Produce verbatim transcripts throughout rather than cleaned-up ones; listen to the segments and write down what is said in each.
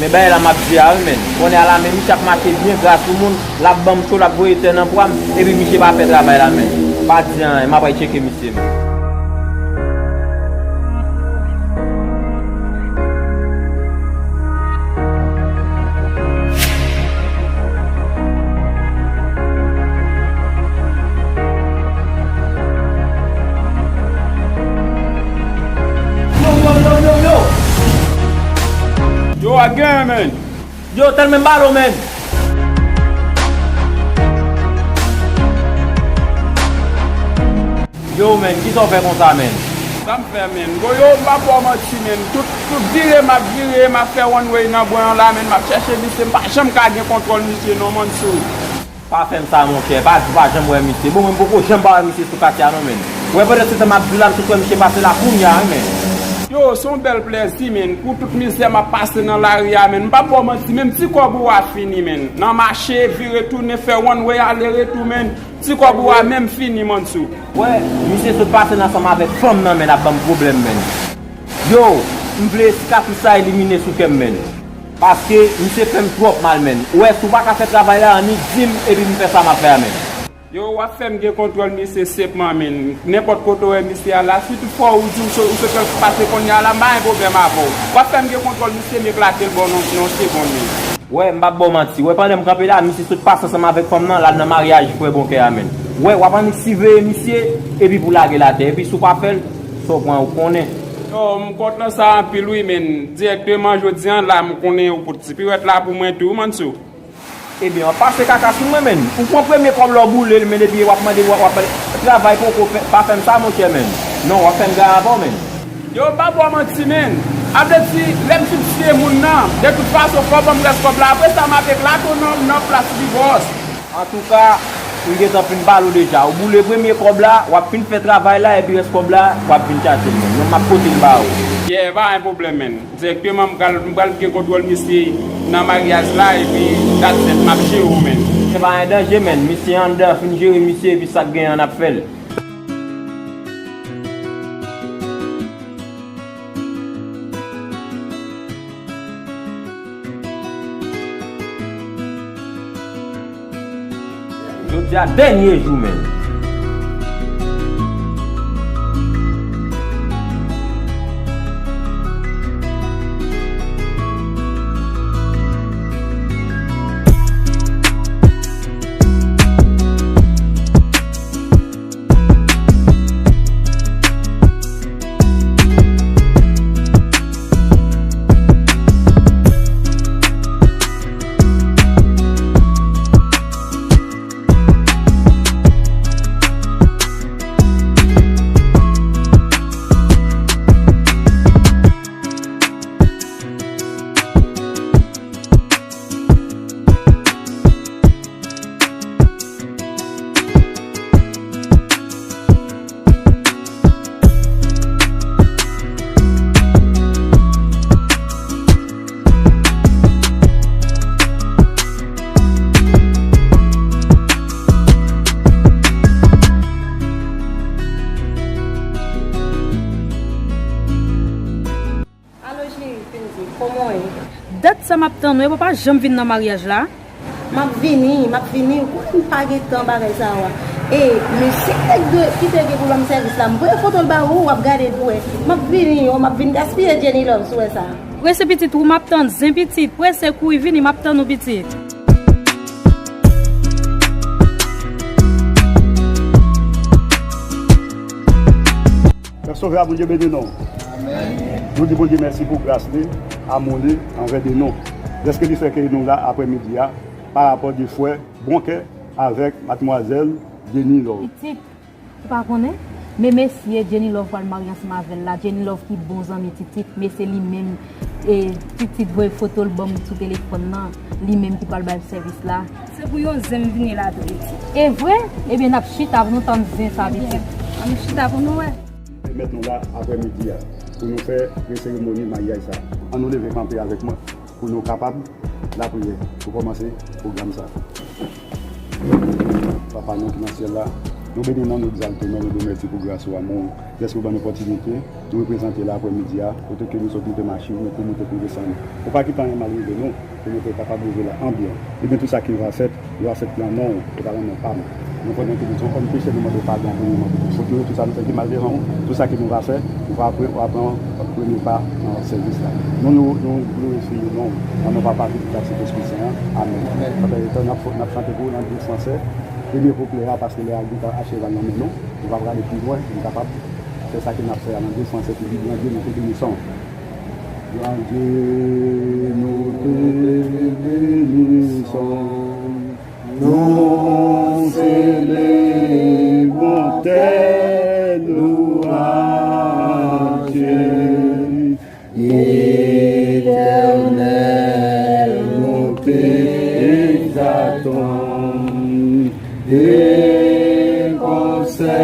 Men bagay la m ap di a wi, menn. Kounye a la, men misye ap mache byen, gras pou moun, l ap ban m cho, l ap voye tè nan pwa m, epi misye pa fè travay la, menn. Pa di anyen, m ap al tcheke misye, menn. Yo, yo, yo, yo, yo, yo. Yo, a gen, menn. Yo, tèl menm balo, menn. Yo, menn, kisa w fè konsa, menn? Sa m fè, menn? Bon, yo, m pa ba w manti, menn. Tout, tout vire m ap vire, m ap fè one way nan bwen an la, menn. M ap chèche misye, m pa janm ka gen kontwòl misye, non, Mansou. Pa fè m sa, monchè. Pa di w pa janm wè misye. Bon, mwen, m poko janm pa wè misye sou katye a, non, menn. Ou wè, pandan se tan m ap di w la, m sot wè misye pase la kounye a, wi, menn. Yo, se yon bèl plèzi, menn. Pou tout mizè m ap pase nan lari a, menn. M p ap ba w manti, menm ti kòb ou a fini, menn. Nan mache, vire tounen, fè one way, ale retou, menn. Ti kòb ou a menm fini, Mansou. Wè, misye sot pase l ansanm avèk fanm nan, menn, ap ban m pwoblèm, menn. Yo, m vle sikatris sa elimine sou kè m, menn. Paske misye fè m twòp mal, menn. Ou wè, si w pa ka fè travay la, annik di m, epi m fè sa m ap fè a, menn. Yo, w ap fè m gen kontwòl misye senpman, menn. Nenpòt kote w wè misye a la, si toutfwa ou di w so-, ou sot wè l pase kounye a la, m pa gen pwoblèm avè w. W ap fè m gen kontwòl misye, m eklate l ba w nan, nan yon segonn, menn. Wè, m p ap ba w manti. Wè, pandan m kanpe la, misye sot pase ansanm avèk fanm nan, l al nan maryaj frè Bonkè a, menn. Wè, w ap annik siveye misye, epi pou lage l atè. Epi si w pa fè l, sa w pran, ou konnen. Yo, m kontan sa anpil, wi, menn. Dirèkteman, jodi a la, m konnen ou pot ti piwèt la pou mwen tou, Mansou. Ebyen, w ap pase kaka sou mwen, menn. Ou pran premye kòb la, w boule l, menn, epi w ap mande, w ap, w ap travay poko fè, pa fè m sa, monchè, menn. Non, w ap fè m gay avè w, menn. Yo, m pa ba w manti, menn. A vle di, lè m fin siye moun nan, de tout fason, fò w ban m rès kòb la. Apre sa, m ap eklate w nan, nan plas Bigòs. Antouka, m gentan fin bale w deja. Ou boule premye kòb la, w ap fin fè travay la, epi rès kòb la, w ap vin chache l, menn. Mwen, m ap pote l ba ou. Yeah, pa gen pwoblèm, menn. Dirèkteman, m pral, m pral gen kontwòl misye nan maryaj la, epi that's it, m ap jere w, menn. Se pa gen danje, menn. Misye anndan, fin jere misye, epi sa k genyen an, n ap fè l. Jodi a dènye jou, menn. Alo cheri, Kenzo, kòman w ye? Dat sa m ap tann ou, epi w pa janm vin nan maryaj la. M ap vini, m ap vini, ou konnen m pa gen tan bagay sa yo a. E, mesye nèg de, ki te gen pou ban m sèvis la, m voye foto l ba ou, w ap gade l pou wè. M ap vini, o, m ap vin gaspiye Jenny Love si w wè sa. Prese pitit, ou m ap tann, zen pitit, prese kouri vini, m ap tann ou pitit. Pè Sovè a, Bondye beni non w. Amèn. Nou di Bondye mèsi pou gras li, amou li anvè de nou. Dèske li fè ke nou la aprèmidi a, pa rapò de frè Bonkè avèk madmwazèl Jenny Love. Pitit, ou pa konnen? Men mesye Jenny Love pral marye ansanm avè l la. Jenny Love ki bon zanmi Titit, men se li menm, e, Titit voye foto l ban m sou telefòn nan, li menm ki pral bay m sèvis la. Se pou yon zen m vini la tou, pitit. E vre? Ebyen, n ap chita pou nou tann zen sa, pitit. Ebyen, ann chita pou nou wè. Pèmèt nou la aprèmidi a pou nou fè pre-seremoni maryaj sa. Ann nou leve kanpe avèk mwen pou nou kapab lapriyè pou kòmanse pwogram sa. Papa nou ki nan syèl la, Nou beni non, nou egzalte non, nou di w mèsi pou gras ou, amou w, dèske w ban n opòtinite, nou reprezante la aprèmidi a, kote ke nou sot moute machin nou pou moute pou desann. Ou pa kite anyen mal rive nou, pou nou te kapab rive la an byen. Ebyen, tout sa ki va fèt, yo va fèt nan non w, e pa nan non pa m. Nou konnen ke nou se yon òm peche, nou mande padon pou nou, pou tout fot nou, tout sa nou fè ki mal devan w, tout sa ke nou va fè, ou va pre-, ou va pran premye pa nan sèvis la. Nou, nou, nou glorifye non w, nan non Papa, Pitit ak Sentespri Sen an. Amèn. Amèn. Apre, n ap, n ap chante pou ou nan lit fransè. Premye kouplè a, paske lè a gita a cheval nan men nou, nou pa prale pi lwen, nou kapab fè sa ke n ap fè a nan lit fransè ki di, Grandye, nou te beni san w. Grandye, nou te beni san w. Nou selebre bontè nou a Dye. Etènèl, nou te egzalte w, de konsè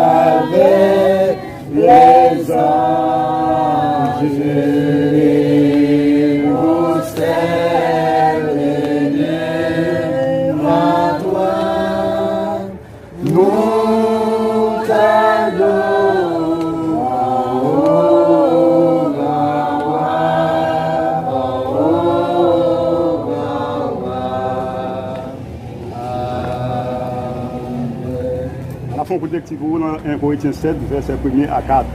avèk lèzanj, de konsè devan twa. Nou t adore w, N ap fè yon kout lekti pou ou nan en Korentyen sèt, vèsè premye a kat.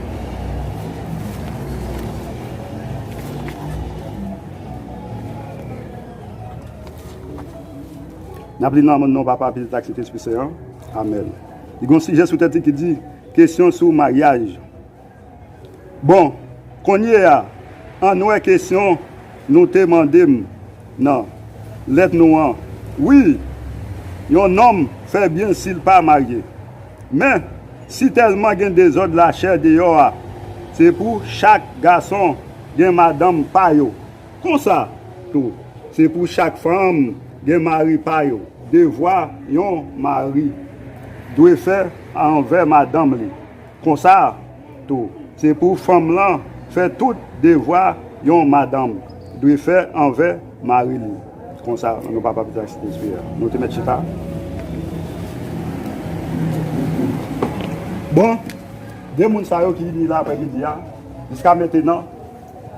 N ap li nan non Papa, Pitit ak Sentespri Sen an. Amèn. Li gen yon sijè sou tèt li ki di, kesyon sou maryaj. Bon, kounye a, ann wè kesyon nou te mande m nan lèt nou an. Wi, yon nonm fè byen si l pa marye. Men, si tèlman gen dezòd lachè deyò a, se pou chak gason gen madanm pa yo. Konsa tou, se pou chak fanm gen mari pa yo. Devwa yon mari dwe fè anvè madanm li. Konsa tou, se pou fanm lan fè tout devwa yon madanm dwe fè anvè mari li. Konsa, nan non Papa, Pitit ak Sentespri a. Nou te mèt chita. Bon, de moun sa yo ki ini la aprèmidi a, jiska mentenan,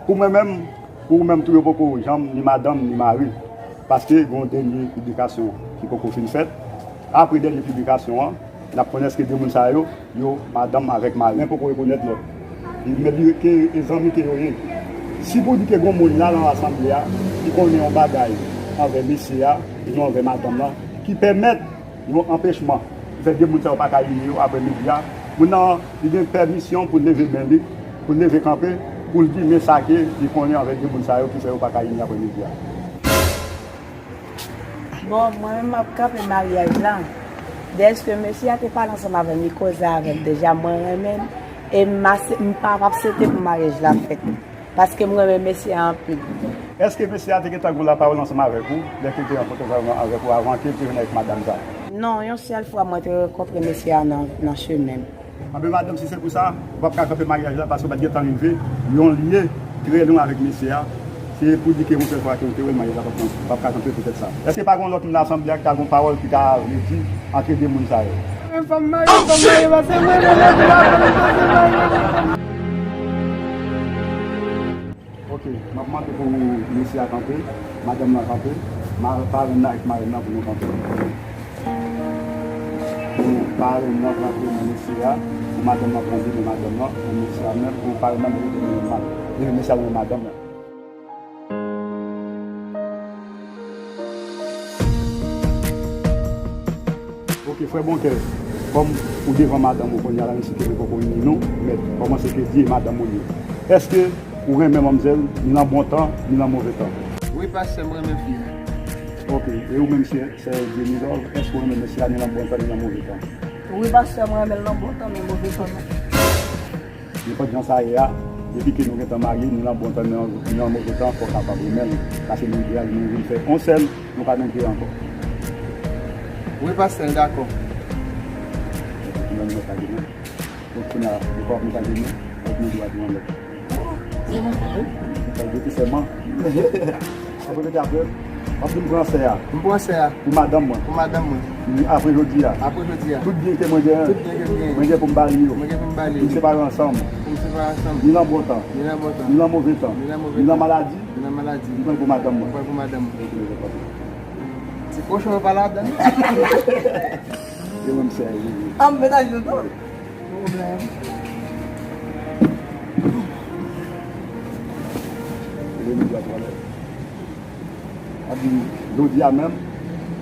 pou mwen menm, pou ou menm tou, yo poko janm ni madanm ni mari, paske gen yon dènye piblikasyon ki poko fin fèt. Apre dènye piblikasyon an, n ap konnen èske de moun sa yo, yo madanm avèk mari. Men poko rekonèt lòt. Men li ke e zanmi ke yo ye. Si pou di ke gen yon moun la nan asanble a, ki konnen yon bagay anvè mesye a, e non anvè madanm lan, ki pèmèt yon anpechman ki fè de moun sa yo pa ka ini yo aprèmidi a, moun nan, li gen pèmisyon pou l leve men li, pou l leve kanpe, pou l di men sa ke li konnen anvè de moun sa yo ki fè yo pa ka ini aprèmidi a. Bon, mwen menm m ap kanpe maryaj la. Dèske mesye a te pale ansanm avè m, li koze avè m deja, mwen renmen l, e m ase-, m pa, p ap aksepte pou maryaj la fèt. Paske m renmen mesye a anpil. Èske mesye a te gentan gen lapawòl ansanm avèk ou, lè ke l te rankontre avèk ou, avan ke l te jwenn avèk madanm sa? Non, yon sèl fwa mwen te rankontre mesye a nan, nan chemen m. Anben madanm, si se pou sa, ou p ap ka kanpe maryaj la, paske w pa t gentan rive yon lyen trè lwen avèk mesye a. Se pou di ke yon sèl fwa ke w te wè l, maryaj la p ap, p ap ka kanpe poutèt sa. Èske pa gen yon lòt moun nan asanble a ki ta gen yon pawòl ki ta vle di antre de moun sa yo? Mwen fè m marye, fè m marye, paske mwen renmen lòt moun la, fè m marye. Ok, m ap mande pou mesye a kanpe, madanm nan kanpe, ma-, parenn nan ak marenn nan pou nou kanpe. Pou parenn nan pran de men mesye a, pou madanm nan pran de men madanm nan, pou mesye a menm, pou parenn nan mete de men ma-, de men mesye a nan men madanm nan. Ok, frè Bonkè, kòm ou devan madanm ou kounye a la, menm si ke nou poko ini nou, men kòman se ke di e madanm ou li ye? Èske ou renmen manmzèl, ni nan bon tan, ni nan move tan? Wi, pastè, m renmen fi a. Ok, e ou menm, sè, sè Jenny Love, èske ou renmen mesye a, ni nan bon tan, ni nan move tan? Wi, pastè, m renmen l nan bon tan, men move tan non. Nenpòt jan sa ye a, depi ke nou gentan marye, ni nan bon tan, ni nan, ni nan move tan, fò w kapab renmen l. Sa se lideyal, nou vin fè yon sèl, nou pa nan gè ankò. Wi, pastè, m dakò. Donk, kounye a, nou pa ap mete a genou, ak nou dwat nou anlè. Sa vle di sèman. Apre, mete apre, w ap vin pran sè a. M pran sè a. Pou madanm mwen. Pou madanm mwen. Apre jodi a. Apre jodi a. Tout byen ke mwen genyen. Tout byen ke m genyen. Mwen gen pou m ba li yo. Mwen gen pou m ba li yo. Pou m separe ansanm. Pou m separe ansanm. Ni nan bon tan. Ni nan bon tan. Ni nan move tan. Ni nan move tan. Ni nan maladi. Ni nan maladi. M pran pou madanm mwen. M pran pou madanm mwen. Ti kochon yo pa ladan. Yo menm sèvi. Ah, m mennaj nou tou. Pwoblèm. Yo menm sèvi. Epi, jodi a menm.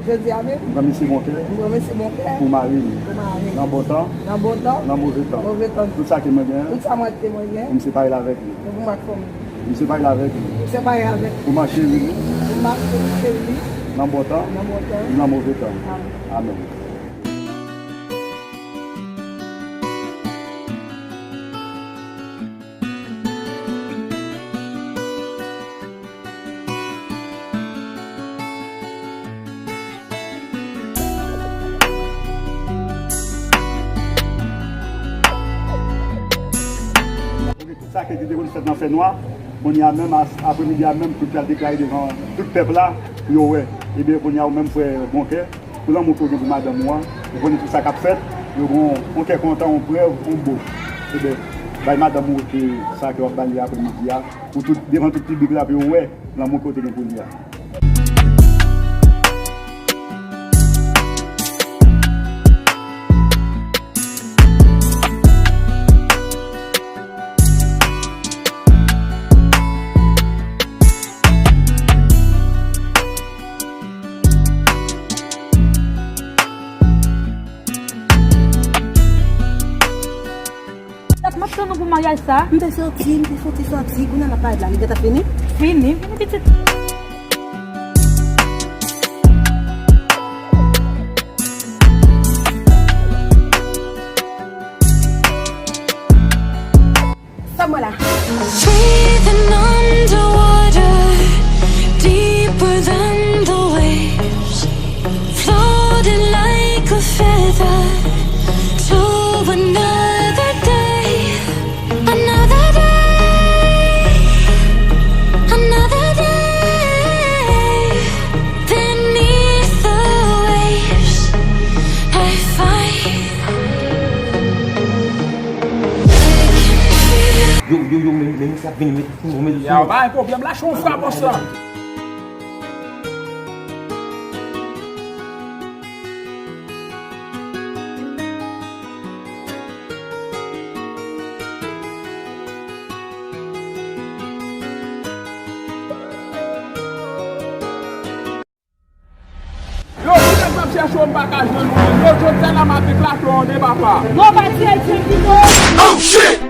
Jodi a menm. M pran mesye bon kè. M pran mesye bon kè. Pou mari m. Pou mari m. Nan bon tan. Nan bon tan. Nan move tan. Move tan. Tout sa ke mwen genyen. Tout sa mwen te mwen genyen. Pou m separe l avèk li. Pou m ak fanmi. M separe l avèk li. M separe avèk li. Pou m ak cheri li. Pou m ak cheri li. Nan bon tan. Nan bon tan. Nan move tan. Amèn. Amèn. Sa ke te konn fèt nan fènwa, kounye a menm, as-, apremidi a menm, pou l pral deklare devan tout pèp la, pou yo wè. Ebyen, kounye a, ou menm, frè Bonkè, pou lanmou ke w gen pou madanm ou an, ou konnen tout sa k ap fèt, yo gen yon, yon kè kontan, yon prèv, yon bo. Ebyen, bay madanm ou ke sa ke w ap ba li apremidi a, pou tout, devan tout piblik la, pou yo wè lanmou ke w te gen pou li a. Dat m ap tann ou pou maryaj sa. M te soti, m te soti, soti. Kounye a n ap pale la, li gentan fini? Fini, fini pitit. Sa mwen la. Breathing underwater, deeper than the waves. Floating like a feather to another day. Another day, another day. Beneath the waves, I find I can feel. Yo, yo, yo, men, men misye ap vini, met sou nou, met sou nou. Yo, pa gen pwoblèm, lage yon frap ansanm. Yo, si nèg m ap chèche w, m pa ka jwenn ou menm. Yo, jodi a la, m ap eklate w an de, papa. Non, pa tire, tire pito. Oh, shit!